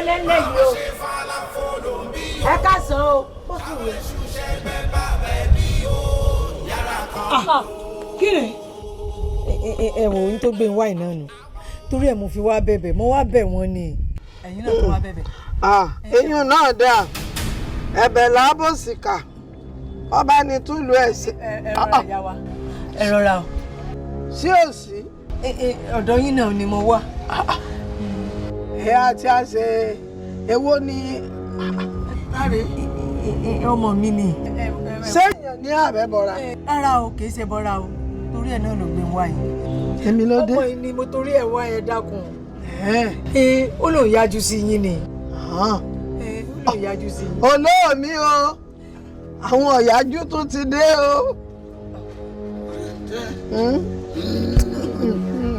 lẹ́lẹ̀ yìí o. Ẹ káàsán o. Ó sì wù ẹ́. Kí ni. Ẹ wò ó, tó gbé ń wá iná nù, torí ẹ mo fi wá bẹ̀bẹ̀, mo wá bẹ̀ wọ́n ni. Ẹ̀yin náà tó wá bẹ̀bẹ̀. Eyín náà dáa, ẹ̀bẹ̀ làbòsíkà, ọba ni túlù ẹ̀ ṣe. Ẹ rọra, ìyá wa, ẹ rọra o. Sí òsì. Ọ̀dọ̀ yín náà ni mo wá. Ẹ àti àṣẹ èwo ni? Ọmọ mi ni. Séèyàn ní àbẹ̀bọ̀ra? Rárá o, kì í ṣe bọ́ra o, torí ẹ̀ náà ló gbé wá yìí. Èmi ló dé. Ọmọ yìí ni mo torí ẹ̀ wá, ẹ dákun. Ó lóun yájú sí yín ni. Ó lóun yájú sí yín. Olóòmí o, àwọn ọ̀yájú tún ti dé o.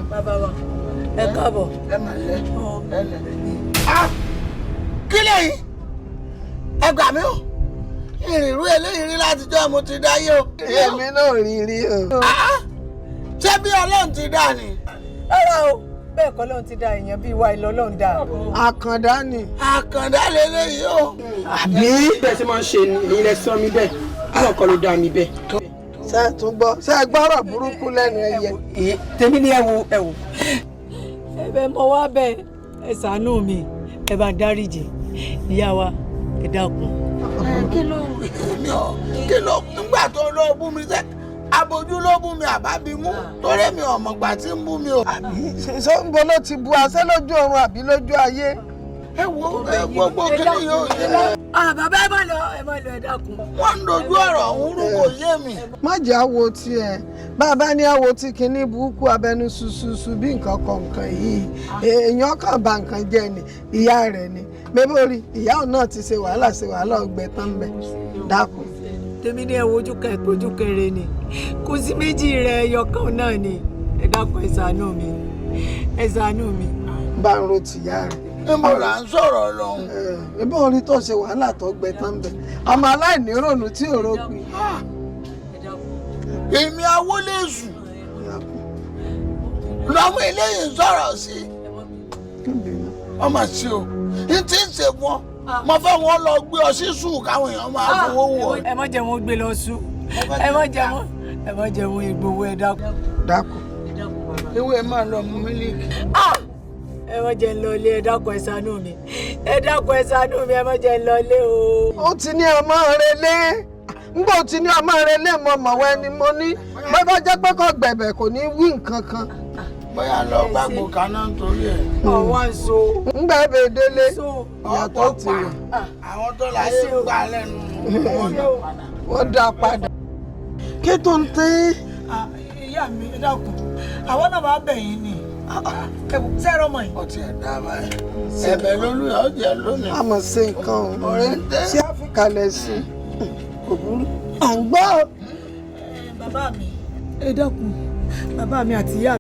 Bàbá wa, ẹ káàbọ̀. Ẹ mà lẹ ẹ lẹ. Kí lẹ́yìn? Ẹ gbà mí o, ìrìnrú eléyìí rí látijọ́ mo ti dáyé o. Èmi náà rí rí o. Ṣé bí Ọlọ́run ti dá ni? Rárá o, bẹ́ẹ̀ kọ́ lóun ti da èèyàn bíi wa ìlọ lóun dá. Àkàndá ni. Àkàndá lélẹ́yìí o. Àbí. Bẹ́ẹ̀ ṣe máa ń ṣe ni èyí lẹ sọ mí bẹ́ẹ̀, àwọn kan ló dá mi bẹ́ẹ̀. Ṣé ẹ tún gbọ́? Ṣé ẹ gbọ́rọ̀ burúkú lẹ́nu ẹyẹ? Tèmi ni, ẹ wo, ẹ wo. Ẹ bẹ mọ wá bẹ́ẹ̀, ẹ ṣàánú mi, ẹ bá ń dáríjì ìyá wa, ẹ dákun. Kí ló mi ò kí ló nígbà tó ló bú mi sẹ́, abojú ló bú mi àbábí mú, torí mi ò mọ̀gbà tí ń bú mi o. Àbí ṣé ń bo ló ti bu àṣẹ, lójú ọ̀run àbí lójú ayé? Ẹ wo, ẹ gbogbo kíni yóò yé mi. Bàbá, ẹ má lọ, ẹ má lọ, ẹ dákun. Wọ́n ń dojú ọ̀rọ̀ ọ̀hún rú, kò yé mi. Má jẹ́ àwo tiẹ̀, bàbá ní àwo tí kinní burúkú abẹnú ṣuṣuṣu bí nǹkan kọ̀ọ̀kan yìí, èèyàn kan bà nǹkan jẹ́ ni ìyá rẹ̀ ni mébórí ìyá òun náà ti ṣe wàhálà, ṣe wàhálà ọgbẹ tán bẹ, dákun. Tèmi ní ẹ wo ojú kan, ojú kẹrẹ ni, kò sí méjì rẹ, ẹyọ kan náà ni. Ẹ dákun, ẹ ṣàánú mi, ẹ ṣàánú mi. Bá ń ro tìyá rẹ̀. Níbo là ń sọ̀rọ̀ lọ́hùn? Ẹbí orí tó ṣe wàhálà tó gbẹ tán bẹ, ọmọ aláìní rònú tí ò ròpin. Èmi awolésù lọ́mọ eléyìí ń sọ̀rọ̀ sí ọmọ sí o, n tí ń ṣe fún ọ, mo fẹ́ wọn lọ gbé ọ sí sùn káwọn èèyàn máa fowó wọ̀. Ẹ má jẹ́ wọn gbé lọ sùn, ẹ má jẹ́ wọn, ẹ má jẹ́ wọn ìgbowó, ẹ dákun. Dákun. Ewé máa lọ mú mílíkì. Ẹ má jẹ́ ń lọ ilé, ẹ dákun, ẹ ṣàánú mi, ẹ dákun, ẹ ṣàánú mi, ẹ má jẹ́ ń lọ ilé o. Ó ti ní ọmọ rẹ lé ngbọ́, ó ti ní ọmọ rẹ lé mọ mọ̀wẹ́ ni mo ní bá jẹ́ pé kò gbẹ̀bẹ̀, kò ní wí nǹkan kan. Bóyá lọ gbàgbó kaná nítorí ẹ. Ọwọ́ ń so. Ngbà bẹ délé, ìyàtọ̀ ti wà. Àwọn tó láyé gbà lẹ́nu wọn dá padà. Wọ́n dá padà. Kí tó ń tẹ́. Ìyá mi, ẹ dákun, àwọn náà bá bẹ̀ yín ni sẹ́rọ̀ mọ̀ yìí. Ó tiẹ̀ dá báyìí, ẹ̀bẹ̀ lólú yóò jẹ́ lónìí. A mọ̀ sí nǹkan o. Ọ̀rẹ́ ń tẹ́. Sí àfikàlẹ̀ sí kò burú. À ń gbọ́. Bàbá mi, ẹ dákun, bàbá mi àti ìyá.